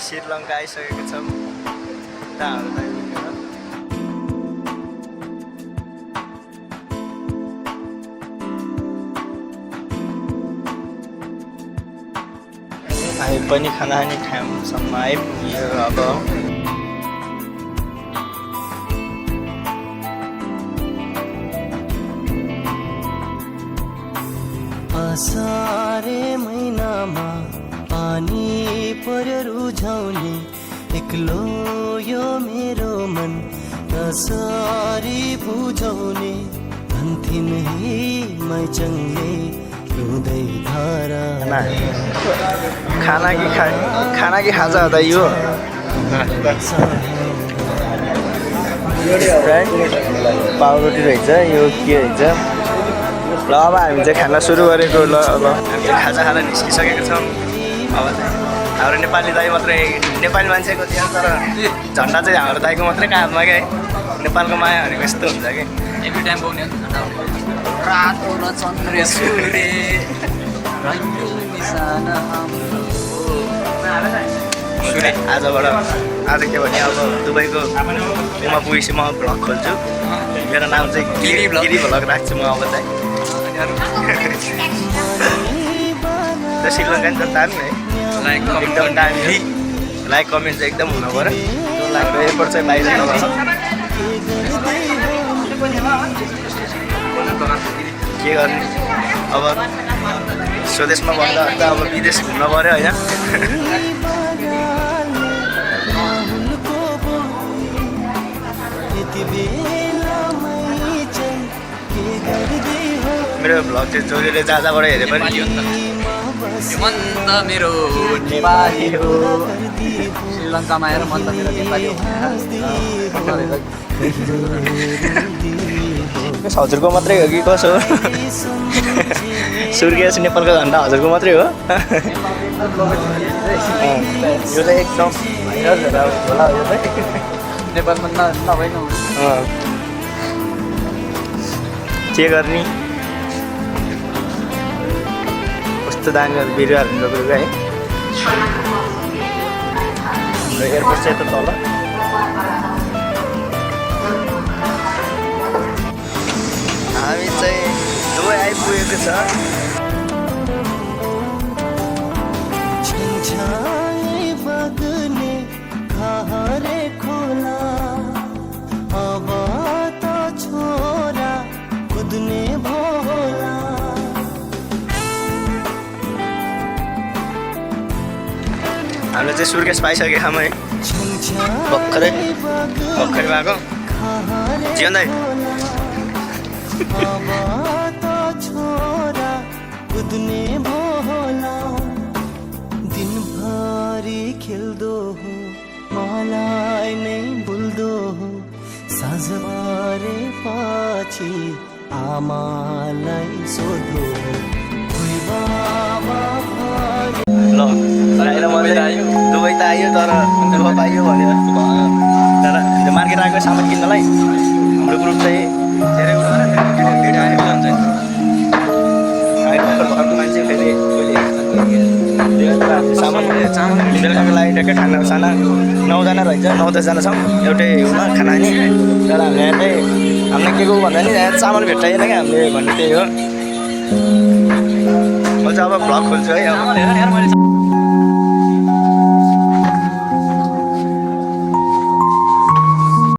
श्रीलङ्का आइसकेको छौँ। हामी पनि खाना खाने ठाउँसम्म आइपुग्यो अब। असारे महिनामा पानी पर्यो रुझाउने एक्लो यो मेरो मन कसरी बुझाउने भन्थिन् हे मैचङले रुँदै धारा खाना कि खाजा हो त यो पाउरोटी रहेछ यो के रहेछ। ल अब हामी चाहिँ खाना सुरु गरेको। ल अब हामी खाजा खाना निस्किसकेका छौँ। अब हाम्रो नेपाली दाई मात्रै नेपाली मान्छेको त्यहाँ तर झन्डा चाहिँ हाम्रो दाईको मात्रै काममा क्या है। नेपालको माया भनेको यस्तो हुन्छ कि एभ्री टाइम पाउने रातो र चन्द्र सूर्य आजबाट आज के भने अब दुबईको उमा पुगेपछि म भ्लग खोल्छु। मेरो नाम चाहिँ गिरी भ्लग राख्छु म अब चाहिँ। श्रीलङ्का नि त दामी है, एकदम दामी हो। लाइक कमेन्ट चाहिँ एकदम हुनु पऱ्यो। लाइक एयरपोर्ट चाहिँ बाहिर नभएर के गर्ने अब स्वदेशमा भन्दा त अब विदेश घुम्न पऱ्यो होइन। मेरो भ्लग चाहिँ जोडीले जहाँबाट हेरे पनि मन्द मेरो नेपाली हो श्रीलङ्कामा आएर मन्द मेरो नेपाली हो। हजुरको मात्रै हो कि कसो हो? सुर्गेस नेपालको झन्डा हजुरको मात्रै हो? यो चाहिँ एकदम होला यो चाहिँ नेपालमा नभइ के गर्ने कस्तो दामी बिरुवाहरू रोपेको है। हाम्रो एयरपोर्ट चाहिँ यता तल। हामी चाहिँ दुबई आइपुगेको छ। हामीले चाहिँ सुर्केस पाइसकेको छौँ है भर्खरै भएको जीवन दाइ। दिनभरि खेल्दो हो मलाई नै भुल्दो हो साँझबारे पछि आमालाई सोध्दो ल दुबई त आयो तर दुबई पाइयो भनेर तर मार्केट आएको सामान किन्नलाई हाम्रो ग्रुप चाहिँ धेरै घरको मान्छे फेरि सामान बेलुकाको लागि ट्याक्कै खाना साना 9जना रहेछ 9-10जना छौँ एउटै हुन खाना नि। तर हामीले यहाँ चाहिँ हामीलाई के को भन्दा नि यहाँ चामल भेट्टाएन क्या हामीले भन्ने त्यही हो। म चाहिँ अब भ्लग खोल्छु है अब।